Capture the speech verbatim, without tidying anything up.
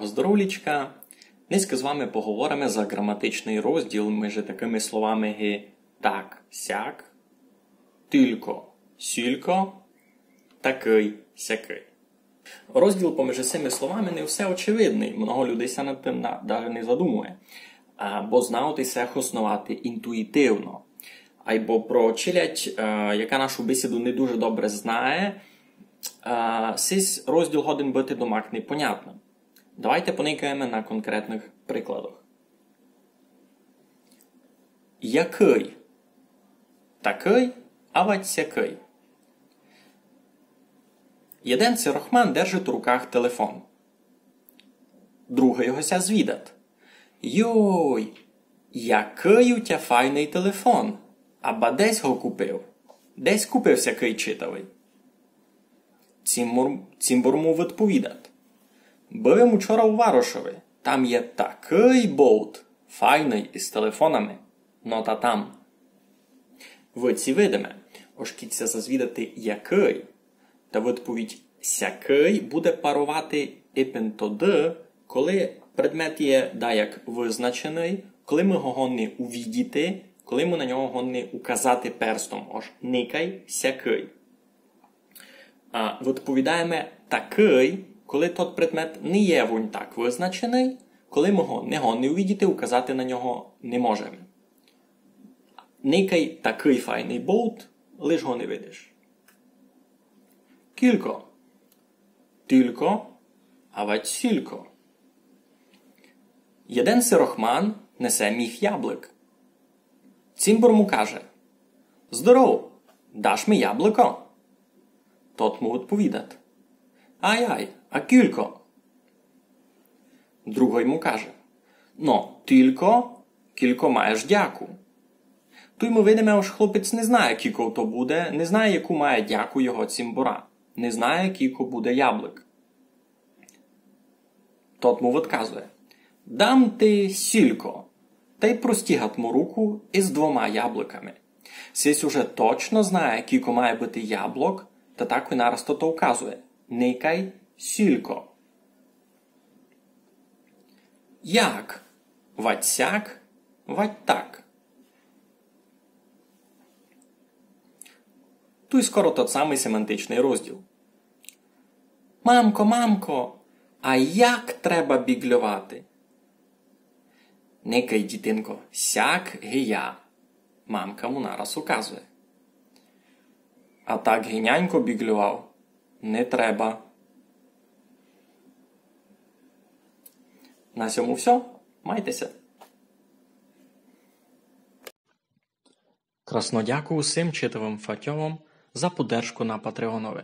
Здоровлічка! Нынька з вами поговориме за граматичный розділ межи такыми словами ги так, сяк, тілько, сілько, такый, сякый. Розділ помежи сими словами не все очевидный, много людей ся над тым на-, даже не задумує, а, бо знають се хосновати інтуїтивно. Айбо про челядь, е, яка нашу бесіду не дуже добре знає, е, сись розділ годен быти домак непонятным. Давайте поникаєме на конкретных прикладах. Якый? Такый, авадь сякый. Єден сирохман держить у руках телефон. Другый го ся звідат: «Йой, якый у тя файный телефон! Аба десь го купив? Десь купив сякый читавый?» Цімбор, цімбор му відповідат: «Быв им учора у Варошови. Там є такый болт, файный, из телефонами. Но та там». Выдци видиме, ож кідь ся зазвідати якый, та відповідь сякый буде паровати ипен тогды, коли предмет є даяк визначеный, коли мы го годні увидіти, коли мы на нього годні указати перстом, ож никай сякый. А відповідаєме такый, коли тот предмет не є вунь так визначеный, коли мы го не годні увидіти, указати на нього не можеме. Никай такый файный болт, лиш го не видиш. Кілько? Тілько, авадь сілько. Єден сирохман несе міх яблык. Цімбор му каже: «Здоров, даш ми яблыко?» Тот му відповідат: «Ай-ай, а кілько?» Другый му каже: «Но, тілько, кілько маєш дяку». Туй мы видиме, ож хлопець не знає, кілько то буде, не знає, яку має дяку його цімбора, не знає, кілько буде яблык. Тот му відказує: «Дам ти сілько». Тай простігат му руку из двома яблыками. Сись уже точно знає, кілько має быти яблок, та так и нараз то указує: «Никай сілько». Як? Вадь сяк, вадь так. Туй скоро тот самый семантичный розділ. «Мамко, мамко, а як треба біґльовати?» «Никай, дітинко, сяк ги я». Мамка му нараз указує. «А так ги нянько біґльовав, не треба». На сьому всьо. Майте ся. Красно дякую усім читавым фатьовам за поддержку на Патреонови.